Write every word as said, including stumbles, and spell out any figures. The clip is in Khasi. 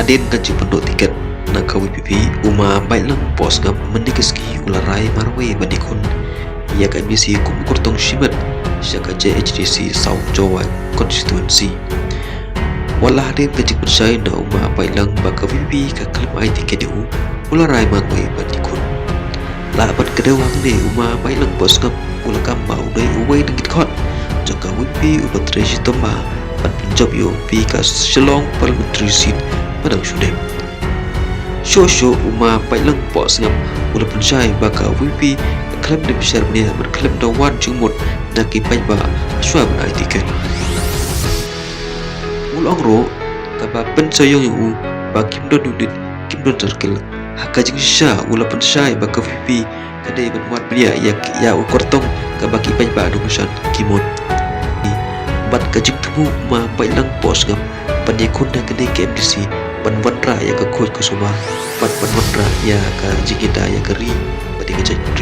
Hadien ka jingpynduh tiket na ka VPP, u Ma Baitlang Pohsngap mynne ka sngi u la rai marwei ban ïakhun ïa ka MDC kum u kyrtong shimet sha ka JHADC South Jowai Constituency. Wat la hadien ka jingpynshai na u Ma Baitlang ba ka VPP ka khlem ai tiket ïa u, u la rai marwei ban ïakhun. Lah ban kdew hangne, u Ma Baitlang Pohsngap u la kam ba u dei uwei na ki dkhot jong ka VPP uba trei shitom bha ban pynjop ïa u MP ka Shillong Parliamentary Seat ba dang shu dep. Shuh shuh u Ma Baitlang Pohsngap u la pynshai ba ka VPP ka khlem da bishar bniah bad khlem da wad jingmut na ki paidbah shuwa ban ai tiket. U la ong ruh kaba pynshitom ïa u ba kim don unit, kim don circle. Ha ka jingshisha u la pynshai ba ka VPP ka dei ban wad bniah ïa, ïa u kyrtong kaba ki paidbah Nongkyndong ki mut. Bad ka jingthmu u Ma Baitlang Pohsngap ban ïakhun ha kane ka MDC ban wanrah ïa ka khuid ka suba bad ban wanrah ïa ka jingïada ïa ka ri bad ïa ka jaitbynriew.